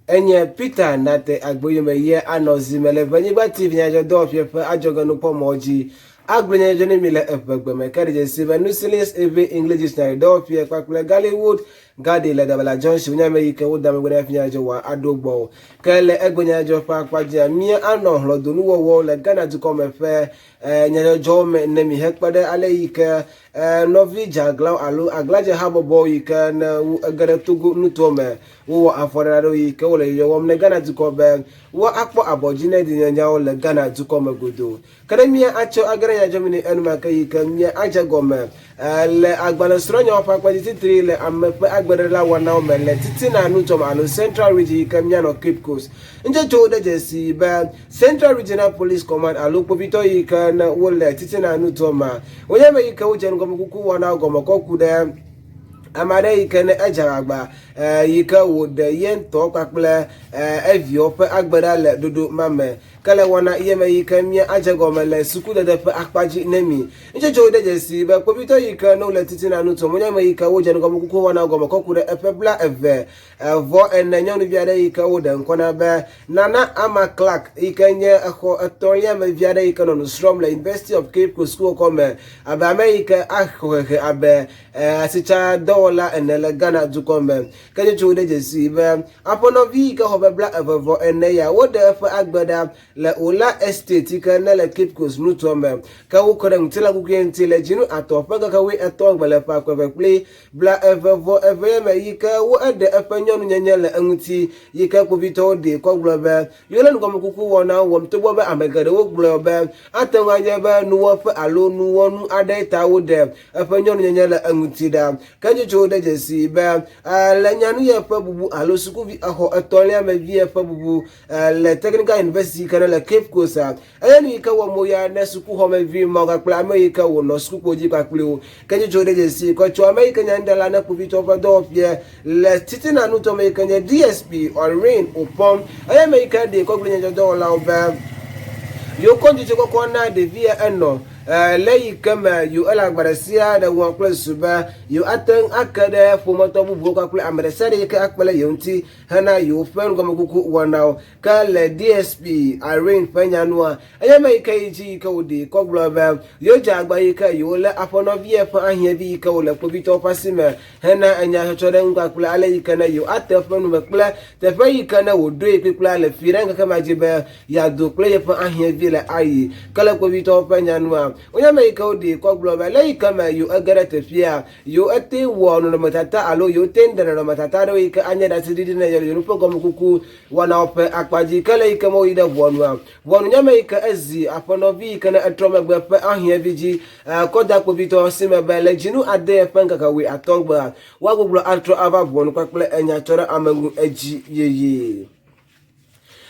Enye Peter Nate Agboyome ye anɔ zi me le Ʋenyigba TV nyadzɔdzɔdɔwɔƒea ƒe adzɔgenukpɔmɔ dzi agblɔ nyadzɔdzɔ ne mi le eʋegbe me. Ke ɖe dzesi be Nusilis Eve English Dictionary dɔwɔƒea kpakple Gallywood Garden le Dabala Junction wonye ame yi ke woda megbe na hafi nyadzɔdzɔ wa aɖo gbɔ o. Ke le egbe nyadzɔdzɔ ƒe akpa dzia, mía anɔ hlɔ̃donuwɔwɔwo le Ghana dukɔ me ƒe e, nyadzɔdzɔwo me ne mi hekpe ɖe ale yi ke e, nɔvi dzeaglãwo alo aglãdzehabɔbɔwo yi ke ne wo ege ɖe Togo nutoa me Wowɔ afɔɖeɖe aɖewo yi ke wole yɔyɔ wɔm ne Ghana dukɔ be woakpɔ abɔdzi ne dinyanyawo le Ghana dukɔ me godoo. Ke ne mía atsɔ age ɖe nyadzɔmini enumake yi ke mía adze gɔme le agbalẽsrɔ̃nyawo ƒe akpa dzi titri le ame ƒe agbeɖeɖe wɔnawo me le titina nutoa me alo Central Region yi ke míanɔ Cape Coast. Ŋutsotsowo ɖe dzesi be Central Regional Police Command alo kpovitɔ yi ke ne wole titina nutoa mea, wonye ame yi ke wodze nugɔmekuku wɔnawo gɔme kɔ ku ɖe ame aɖe yi ke ne edze agbagba yi ke wòɖe ye ŋutɔ kpakple eviawo ƒe agbe ɖa le ɖoɖo ma me. Ke le wɔna ye me yi ke mía adze gɔme le sukudede ƒe akpa dzi ne mi. Ŋutsotsowo de dzesi be kpovitɔ yi ke ne wole titina nu tum wonye ame yi ke wodze nugɔmekuku wɔna gɔme kɔ ku ɖe eƒe bla eve vɔ ene nyɔnuvi aɖe yi ke woɖe ŋkɔ na be Nana Ama Clark yi ke nye exɔ etɔ̃lia me vi aɖe yi ke nɔ nu srɔ̃m le University of Cape Coast sukukɔkɔ me abe ame yi ke axɔ hehe abe Asitsadɔwɔla ene le Ghana dukɔ me. Ke ŋutsuwo de dzesii be aƒenɔvi yi ke xɔ ƒe 29 ya woɖe eƒe agbe ɖa le Ola Estate yi ke ne le Cape Coast nutoa me. Ke wokɔ ɖe ŋutilã kukue ŋuti le dzinu atɔ ƒe ŋkeke wuietɔ̃ gbe le ƒe akpe eve kple 22 ye me yi ke wo eɖe eƒe nyɔnunyenye le eŋuti yi ke kpovitɔwo ɖee kɔ gblɔ be Yewole nugɔmekuku wɔnawo wɔm togbɔ be ame geɖewo gblɔ be ate ŋu anye be nuwɔƒe alo nuwɔnu aɖee ta woɖe eƒe nyɔnunyenye le eŋuti ɖa. Ke ŋutsuwo de dzesii be le nyanuyɛ ƒe bubu alo sukuvi exɔ etɔ̃lia me vie ƒe bubu le Technical University yi ke ne le Cape Coast. Enye nu yi ke wɔ moya ne sukuxɔmevi mawo kpakple ame yi ke wònɔ sukukpo dzi kpakpli wo. Ke ŋutsuwo de dzesii kɔ tso ame yi ke nye nuɖela ne kpovitɔwo ƒe dɔwɔƒea Le titina nutome yi ke nye DSP Irene Opong, eye ame yi ke ɖee kɔ gblɔ nyadzɔdzɔdɔwɔlawo be yewokɔ ŋutsotso kɔkɔ na ɖevia enɔ le yi ke me yewo ele agba ɖe sia ɖe wɔm kple susu be yewo ate ŋu ake ɖe ƒometɔ bubuwo kpakple ame ɖe sia ɖe yi ke akpe ɖe yewo ŋuti hena yewoƒe nugɔmekuku wɔnawo. Ke le DSP Irene ƒe nya nua, enye ame yi ke yi dzi yi ke wòɖee kɔ gblɔ be yewodze agba yi ke yewolé aƒenɔvia ƒe ahiãvi yi ke wòle kpovitɔwo ƒe asi me hena enya tsɔtsɔ ɖe eŋu kpakple ale yi ke ne yewoate eƒe nu me kple teƒe yi ke ne wòɖoe kplikpaa le fiɖe ŋkeke ma dzi be yeado kple yeƒe ahiãvi le ayi. Ke le kpovitɔwo ƒe nya nua, wonye ame yi ke woɖee kɔ gblɔ be le yi ke me yewo ege ɖe teƒea, yewo ete wɔ nɔnɔmetata alo yewo te ɖe nɔnɔmetata aɖewo yi ke anye ɖaseɖiɖi ne yewoƒe gɔmekuku wɔnawo ƒe akpa dzi. Ke le yi ke me woyi ɖe ʋɔnua, Ʋɔnunyame yi ke ezi aƒenɔvi yi ke ne etrɔ megbe ƒe ahiãvi dzi kɔ da kpovitɔ si me be le dzinu ade ƒe ŋkeke wui atɔ̃ gbea, woagbugbɔ atrɔ ava ʋɔnu kpakple enya tsɔ ɖe ame ŋu edzi yeyee.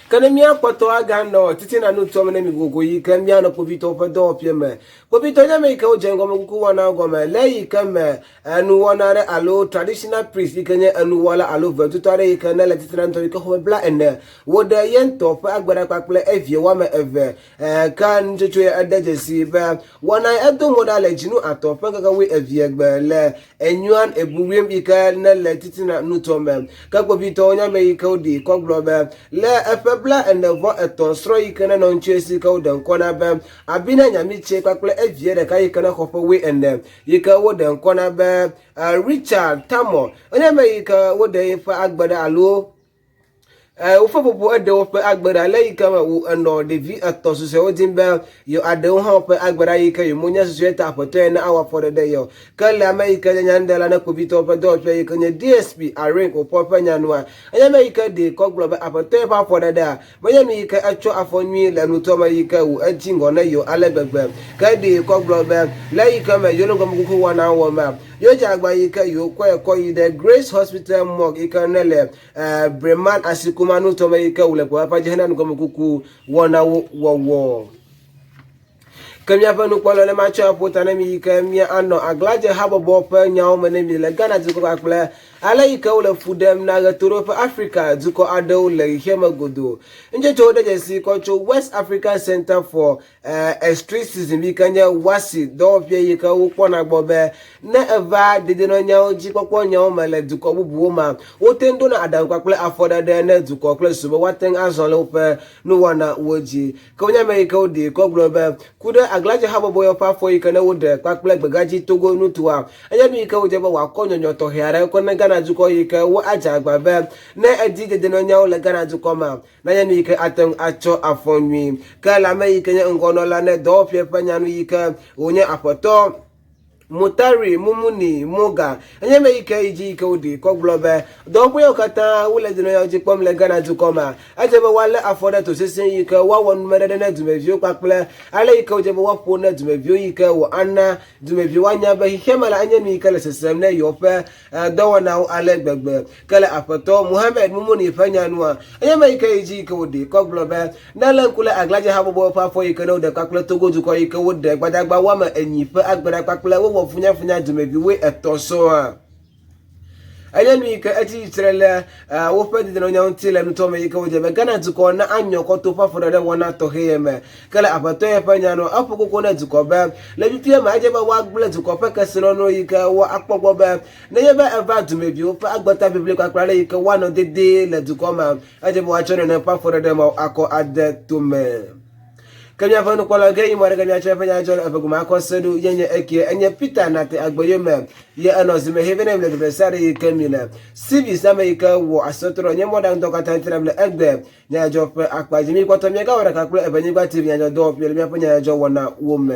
Ke ne míakpɔtɔ aganɔ titina nu tɔm ne mi gogo yi ke míanɔ kpovitɔwo ƒe dɔwɔƒea me. Kpovitɔ nye ame yi ke wodze ŋgɔmekuku wɔnawo gɔme le yi ke me Enuwɔna aɖe alo traditional priest yi ke nye enuwɔla alo ʋedutɔ aɖe yi ke ne le titina ŋutɔ yi ke xɔ ƒe bla ene. Woɖe ye ŋutɔ ƒe agbe ɖa kpakple evie woame eve. E, ke nutsotso ya ede dzesi be wɔna ya edo mo ɖa le dzinu atɔ ƒe ŋkeke wui evie gbe le Enyuan Ebuwim yi ke ne le titina nutɔ me. Ke kpovitɔwo nye ame yi ke woɖi kɔ gblɔ be le eƒe bla ene vɔ etɔ̃ srɔ̃ yi ke ne nɔ ŋutsu si ke woɖe ŋkɔ na be Abina Nyamitse kpakple evie ɖeka yi ke ne xɔ ƒe wui ene yi ke woɖe ŋkɔ na be Richard Tamor. Enye ame yi ke woɖe eƒe agbe ɖa alo woƒe ƒoƒo eɖe woƒe agbe ɖa le yi ke me wo enɔ ɖevi etɔ̃ susɔewo dim be yewo aɖewo hã woƒe agbe ɖa yi ke yewo menye susɔe ta aƒetɔ ene awɔ afɔɖeɖe yewo. Ke le ame yi ke nye nyanuɖela ne kpovitɔwo ƒe dɔwɔƒe yi ke nye DSP Irene Opor ƒe nyanua, enye ame yi ke ɖee kɔ gblɔ be aƒetɔ ƒe afɔɖeɖea Menye nu yi ke etsɔ afɔ nyui le nutoa me yi ke wu edzi ŋgɔ ne yewo ale gbegbe. Ke eɖee kɔ gblɔ be, le yi ke me yewo le gɔmekuku wɔna wɔ mea, yewo dze agba yi ke yewo kɔe kɔ yi ɖe Grace Hospital Morgue yi ke ne le Breman Asikuma nutoa me yi ke wu le kpɔƒe dzi hena nugɔmekuku wɔnawo wɔwɔ. Ke míaƒe nukpɔla ne matsɔ aƒo ta ne mi yi ke mía anɔ aglãdze habɔbɔ ƒe nyawo me ne mi le Ghana dukɔ kpakple ale yi ke wole fu ɖem na Ɣetoɖoƒe Afrika dukɔ aɖewo le xexeame godoo. Nutsotsowo ɖe dzesi kɔ tso West African Centre for Extremism yi ke nye WACI dɔwɔƒee yi ke wokpɔna gbɔ be ne eva dedienɔnyawo dzi kpɔkpɔ nyawo me le dukɔ bubuwo mea, wote ŋu ɖona aɖaŋu kpakple afɔɖeɖe ne dukɔ kple susu be woate ŋu azɔ le woƒe nuwɔnawo dzi. Ke wonye ame yi ke woɖee kɔ gblɔ be ku ɖe aglãdze habɔbɔ yawo ƒe afɔ yi ke ne woɖe kpakple gbegadzi Togo nutoa, enye nu yi ke wodze be wòakɔ nyɔnyɔ tɔxɛ aɖe kɔ ne Ghana dukɔ yi ke woadze agba be ne edi dedienɔnyawo le Ghana dukɔ mea, Nenye nu yi ke ate ŋu atsɔ afɔ nyui. Ke le ame yi ke nye ŋgɔnɔla ne dɔwɔƒea ƒe nya nu yi ke wònye aƒetɔ Mutari Mumuni Moga enye ame yi ke yi dzi yi ke woɖi kɔ gblɔ be dɔwɔƒe yawo katã wole dzinɔyawo dzi kpɔm le Ghana dukɔ mea, edze be woalé afɔ ɖe to sesĩe yi ke woawɔ numeɖeɖe ne dumeviwo kpakple ale yi ke wodze be woaƒo ne dumeviwo yi ke wòana dumeviwo anya be xexeame la enye nu yi ke le sesẽm ne yewoƒe dɔwɔnawo ale gbegbe. Ke le Aƒetɔ Muhammad Mumuni ƒe nya nua, enye ame yi ke yi dzi yi ke wòɖee kɔ gblɔ be, Ne èlé ŋku ɖe aglãdze habɔbɔwo ƒe afɔ yi ke ne woɖe kpakple Togo dukɔ yi ke woɖe gbadagba woame enyi ƒe agbe ɖa kpakple wowɔ funyafunya dumevi wuietɔ̃ sɔŋa, enye nu yi ke etsi tsitre le woƒe dedienɔnɔnya ŋuti le nutoa me yi ke wodze be Ghana dukɔ na anyɔ kɔ to ƒe afɔɖeɖe wɔna tɔxɛ ye me. Ke le Aƒetɔ ye ƒe nya nua, eƒo koko ne dukɔ be, le fifia me edze be woagblẽ dukɔ ƒe kesinɔnuwo yi ke woakpɔ gbɔ be Nenye be eva dumeviwo ƒe agbetaʋiʋli kpakple ale yi ke woanɔ dedie le dukɔ mea, edze be woatsɔ nene ƒe afɔɖeɖe mawo akɔ ade tome. Ke míaƒe nukpɔla ge yi mɔ aɖeke míatsɔ eƒe nya dzɔ le eƒe gome akɔ se ɖo ye nye ekie enye Peter Nate Agbeyome ye enɔ zime hɛ vɛ ne mi le teƒe sia ɖe yi ke mi le. Civis ame yi ke wɔ asɔtrɔ nye mɔɖaŋudɔ katã ŋuti le egbe nyadzɔ ƒe akpa dzi. Mikpɔtɔ miagawɔ ɖeka kple Evenyigba TV nyadzɔdɔwɔƒea le míaƒe nyadzɔdzɔ wɔnawo me.